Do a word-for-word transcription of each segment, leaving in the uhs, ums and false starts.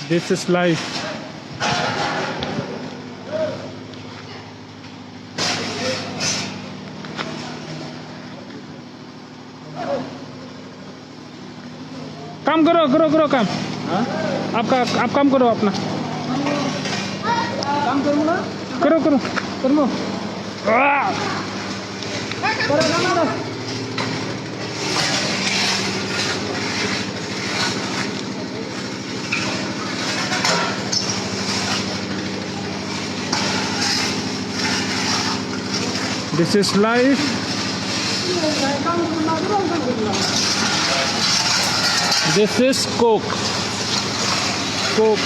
This is life. काम करो, करो, करो काम। हाँ? आपका, आप काम करो अपना। काम करूँ ना? करो, करो। करूँ। आ! करो, करो, करो। This is life. This is Coke. Coke.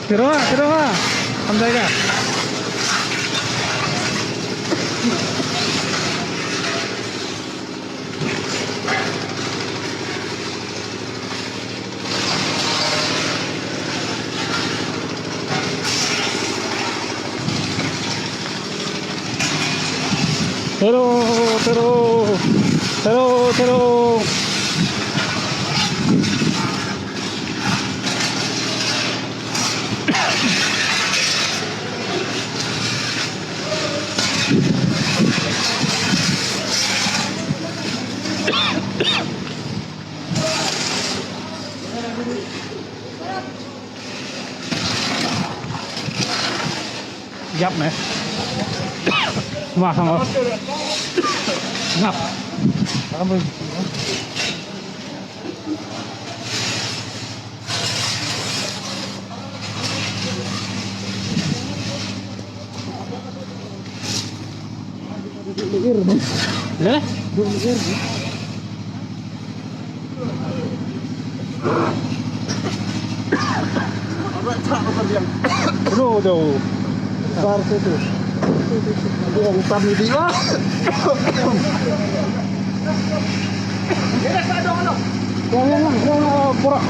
Tiro ha, tiro ha. Samjai ka. Tero, tero, tero, tero. Yap ne. Wah, sama. Ngap. Leh? Aduh, aduh. Besar tu tu. Aduh, hutan ni dia. Yang, yang, yang, yang, borak.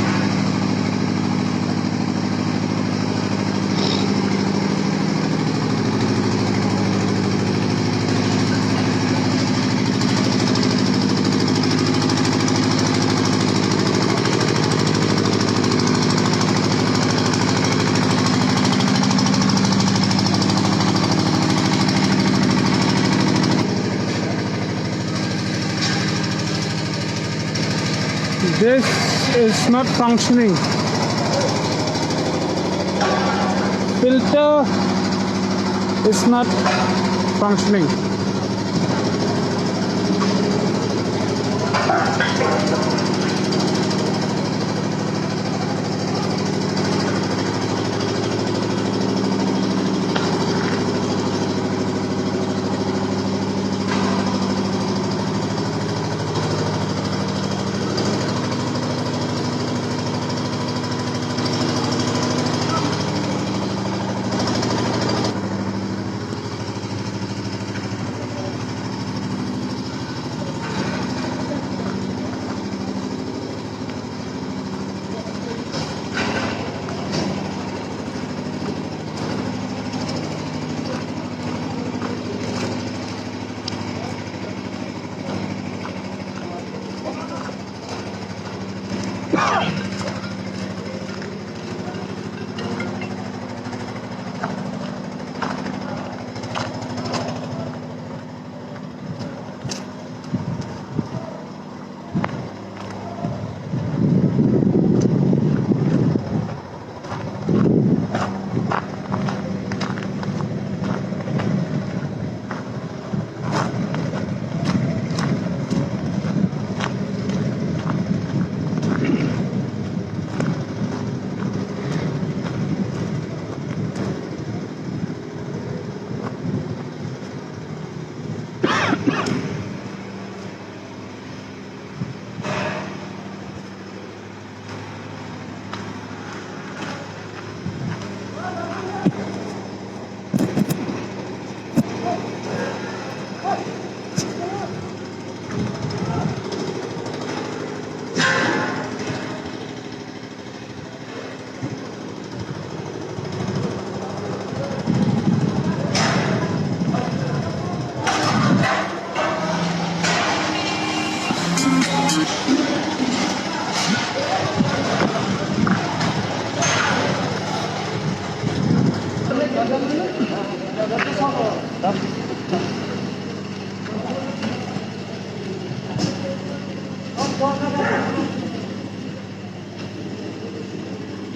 This is not functioning. Filter is not functioning.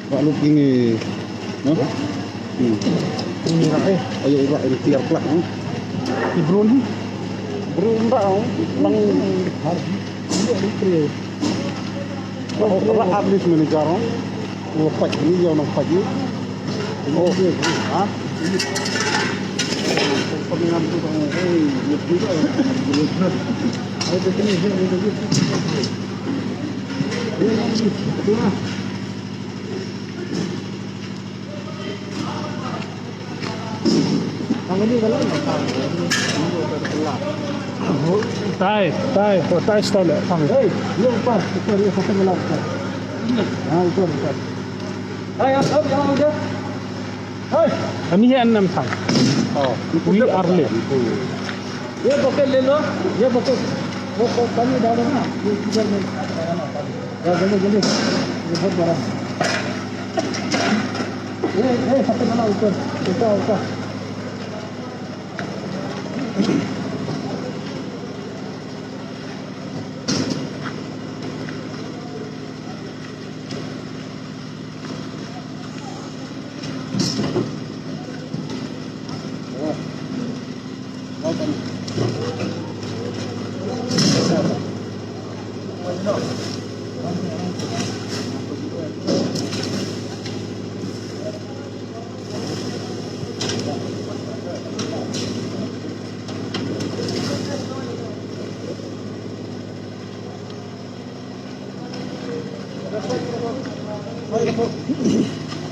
Ba lu kini. Ha? Hmm. Ini rah eh. Ayo rah ini tiar plak, hmm. Di Brunei. Brunei dah, bang. Harus. Ini ada. Oh, rah at least manager, oh. Oh, pat ini dia orang pat ini. Oh, ha? Peminat tu, eh, dia juga. Ayo, sini, sini, sini. Ini, ini, ini. Tai, tai, oh, tai style. Hey, ye upar, upar, ye upar, upar. Ha, upar, upar. Hai, hai, hai, hai. Hai. Ani ye anam thang. Oh, we are late. Ye bucket le lo, ye bucket. Wo, wo, pani dal na. Ye kidhar mein. Ya, jaldi, jaldi. Ye bahut bada hai. Ye, ye, sabse pehla upar. Upar, upar.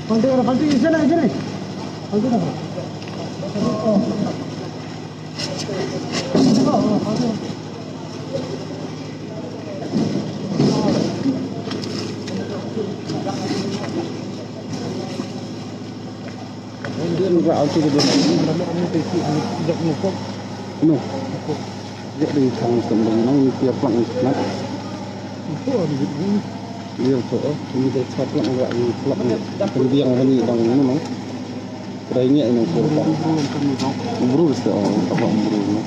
Palti karo, palti, ije na, ije na. Palti karo. Indian ba auto de. No. Yak dei thang sem dong nang ni tiap lang nat. Itu ambil ni. Iya, so, oh, ini dei thap lang, nggak ni thap lang. Pendiang ni dong ni, no. Krai ni, ini ko. Bru, so, oh, apa bru, no.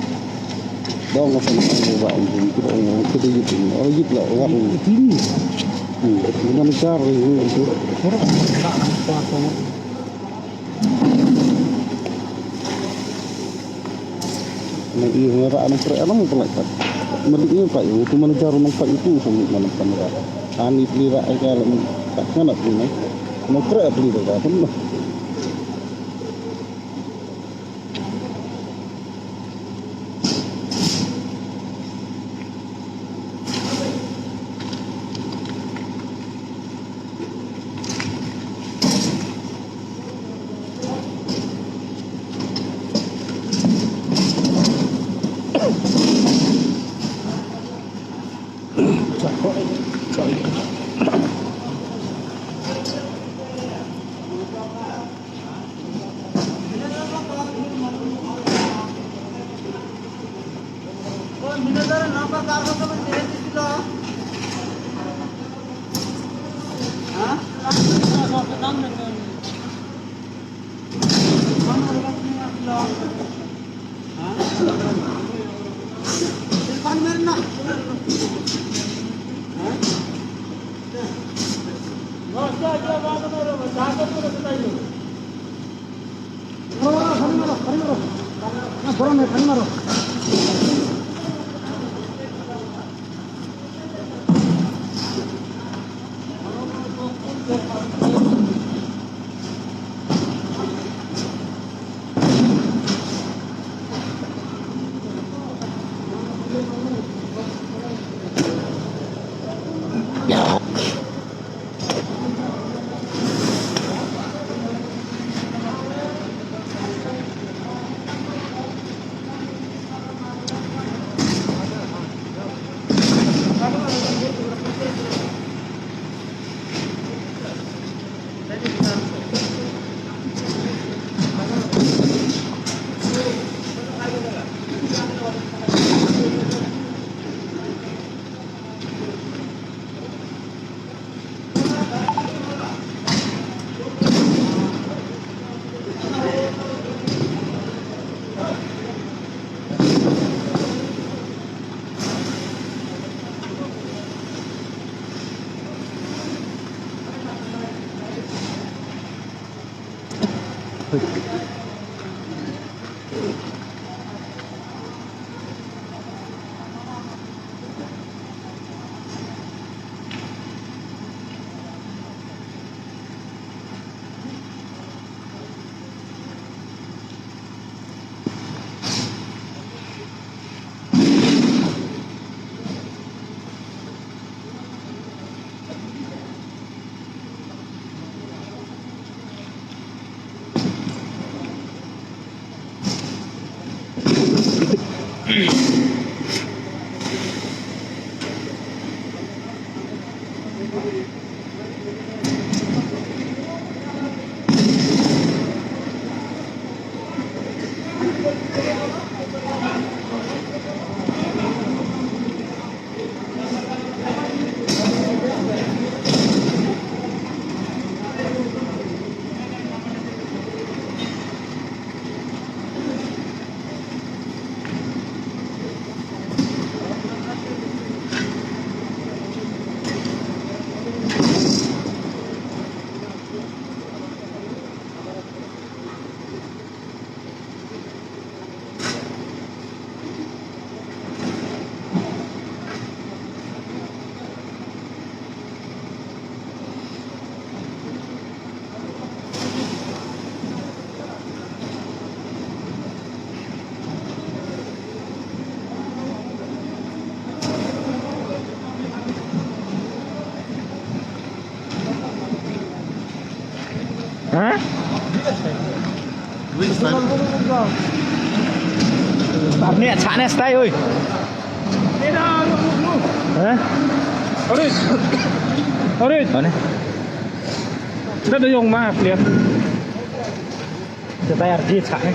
Dong apa ni, ba bru, itu dong, itu dei itu. Oh, itu lah, orang. Ini. Hmm, ini kan car, ini itu. Orang tak nampak, no. Nang ïoh ngan rah nang treh alam pynlait pat. Malik ïoh pat ïoh tu manager nang pat ïoh tu sum nang pan rah. Ani pli rah ai ka lam tak ngan ap ni nang. Nang treh pli rah pun. Hah? Arni acha ne stai oi. Hah? Ori. Ori. Mana? Kita ada yang mah lihat. Kita bayar di acha ne.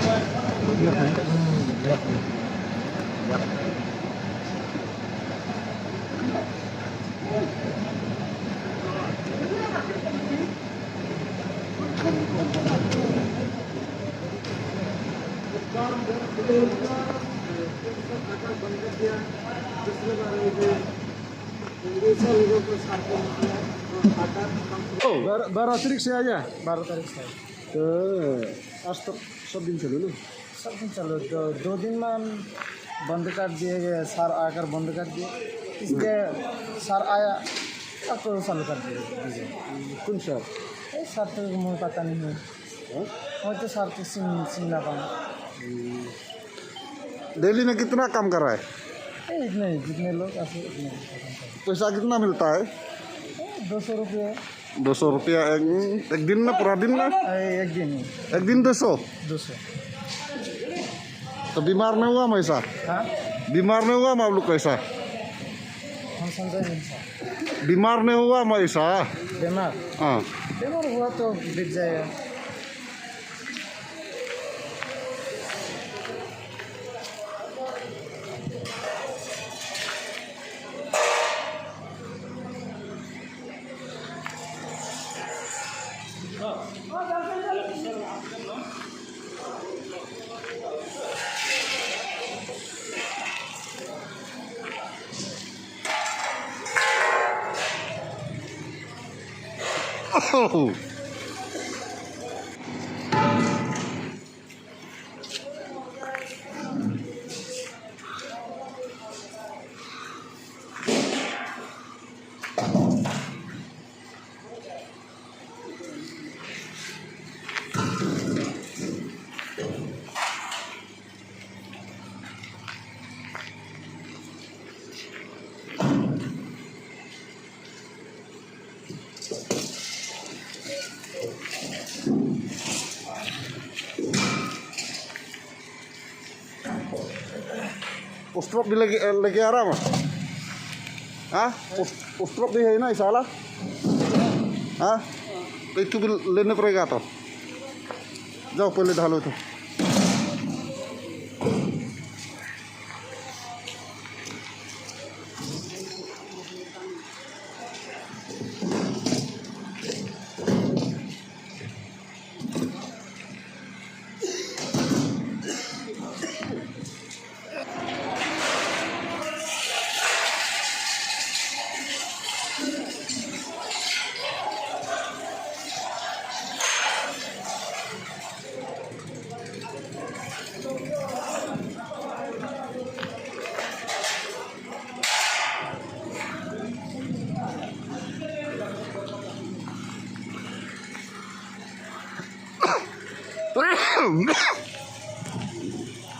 बारह, बारह तारीख से आया? बारह तारीख से। तो आज तो सब दिन चलो ना? सब दिन चलो, दो, दो दिन में हम बंद कर दिए, ये सर आकर बंद कर दिए। इसके सर आया, अब तो चालू कर दिए। कौन सर? ये सर तो मुझे पता नहीं है। हाँ? वो तो सर तो सिम-, सिमला का। डेली में कितना काम कर रहा है? ए, इतने, जितने लोग आते हैं, उतने काम कर रहे हैं। पैसा कितना मिलता है? ए, दो सौ रुपये। दो सौ रुपया एक, एक दिन में, पूरा दिन में? ए, एक दिन में। एक दिन दो सौ? दो सौ। तो बीमार नहीं हुआ मैं ऐसा? हाँ? बीमार नहीं हुआ मैं आप लोग को ऐसा? हम समझे नहीं सर। बीमार नहीं हुआ मैं ऐसा? बीमार? हाँ। बीमार हुआ तो बिक जाएगा। Oh. उस तरफ भी लेके, लेके आ रहा मैं। हाँ? उस, उस तरफ भी है ना, इस वाला? हाँ? तो इतु भी लेने पड़ेगा तो। जाओ, पहले ढालो तो।